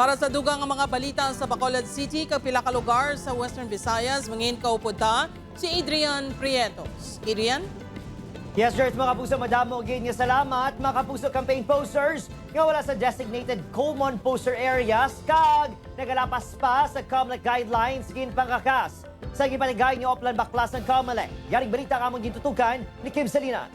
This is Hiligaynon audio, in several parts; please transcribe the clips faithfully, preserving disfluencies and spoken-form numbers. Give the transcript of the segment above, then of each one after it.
Para sa dugang nga mga balita sa Bacolod City kag pila ka lugar sa Western Visayas, mangin kaupod ta si Adrian Prietos. Adrian? Yes, George, mga kapuso, madamo gid nga salamat, mga kapuso, campaign posters nga wala sa designated common poster areas kag nagalapas pa sa Comelec guidelines ginpangkakas. Sa gipaligay nga Oplan Baklas ang Comelec. Yaring balita ang among gintutukan ni Kim Salinas.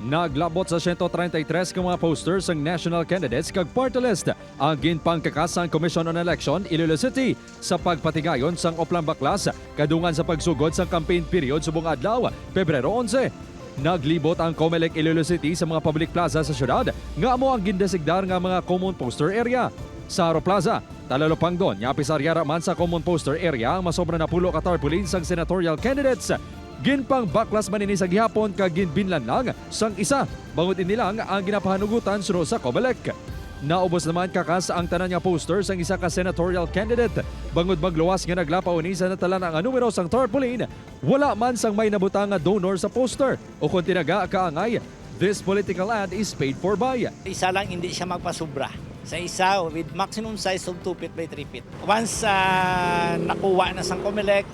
Naglabot sa siyento treinta y tres ka mga poster sang national candidates kag party list ang ginpangkakas sang Commission on Election, Iloilo City, sa pagpatigayon sang Oplan Baklas kadungan sa pagsugod sang campaign period subong adlaw, Pebrero onse. Naglibot ang Comelec Iloilo City sa mga public plaza sa syudad nga amo ang gindesignador nga mga common poster area. Sa Aro Plaza, Talalo Pangdon, nga apisarya ra man sa common poster area ang masobra napulo ka tarpaulin sang senatorial candidates. Ginpangbaklas man ini sa gihapon kag ginbinlan lang sang isa, bangod ini lang ang ginapahanugutan suno sa Comelec. Naubos naman kakas ang tanan nga poster sang isa ka senatorial candidate, bangod magluwas nga naglapaw ini sa natalan-a nga numero sang tarpaulin, wala man sang may nabutang nga donor sa poster, ukon tinaga kaangay, "This political ad is paid for by." Isa lang, hindi siya magpasubra. Sa isa, with maximum size of two feet by three feet. Once ah, nakuha na sang Comelec,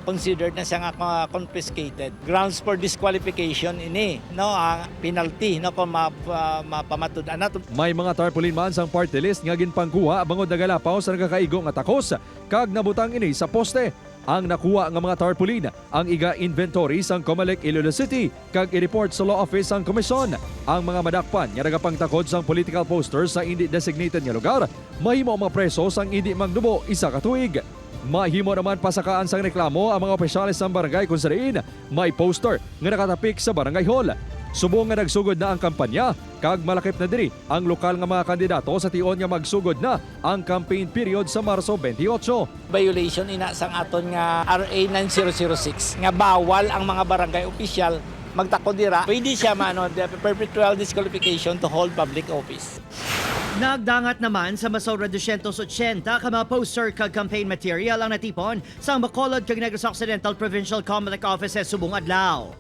considered na siya nga ah, confiscated. Grounds for disqualification ini, no, ang penalty, no, kung map- ah, mapamatud-an nato. May mga tarpaulin man sang party list nga ginpangkuha bangod nagalapaw sa nagakaigo nga takos kag nabutang ini sa poste. Ang nakuha nga mga tarpaulin ang iga-inventory sang Comelec Iloilo City kag i-report sa Law Office sang Komisyon. Ang mga madakpan nga nagapangtakod sang political poster sa indi designated nga lugar mahimo mapreso sang indi magnubo isa ka tuig. Mahimo naman pasakaan sang reklamo ang mga opisyales sang barangay kon sa diin may poster nga nakatapik sa barangay hall. Subong nga nagsugod na ang kampanya kag malakip na diri ang lokal nga mga kandidato sa tion nga magsugod na ang campaign period sa Marso twenty-eight. Violation ina sang aton nga R A nine zero zero six nga bawal ang mga barangay opisyal magtakod dira. Pwede siya maano, the perpetual disqualification to hold public office. Nagdangat naman sa masobra dosyentos otsenta ka mga poster kag campaign material ang natipon sang Bacolod kag Negros Occidental Provincial Comelec offices subong adlaw.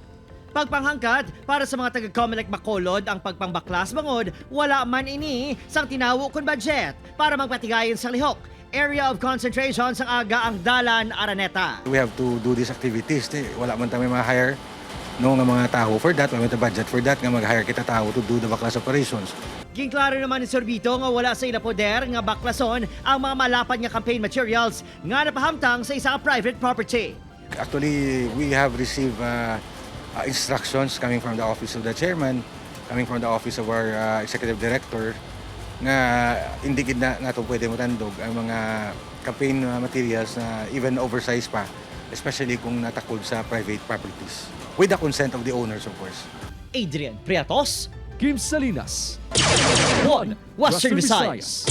Pagpanghangkat para sa mga taga Comelec Bacolod ang pagpangbaklas bangod wala man ini sang tinawo kon budget para magpatigayon sa lihok, area of concentration sang aga ang Dalan Araneta. We have to do these activities. Ti, wala man ta may mga hire, no, nga mga tawo for that, wala man ta budget for that, nga mag-hire kita tawo to do the baklas operations. Ginklaro naman ni Sorbito nga wala sa ila poder nga baklason ang mga malapad nga campaign materials nga napahamtang sa isa ka private property. Actually, we have received uh, uh, instructions coming from the office of the chairman, coming from the office of our uh, executive director, nga hindi gid na nato pwede matandog ang mga campaign uh, materials na even oversized pa, especially kung natakod sa private properties, with the consent of the owners, of course. Adrian Priatos, Kim Salinas, One Western Visayas.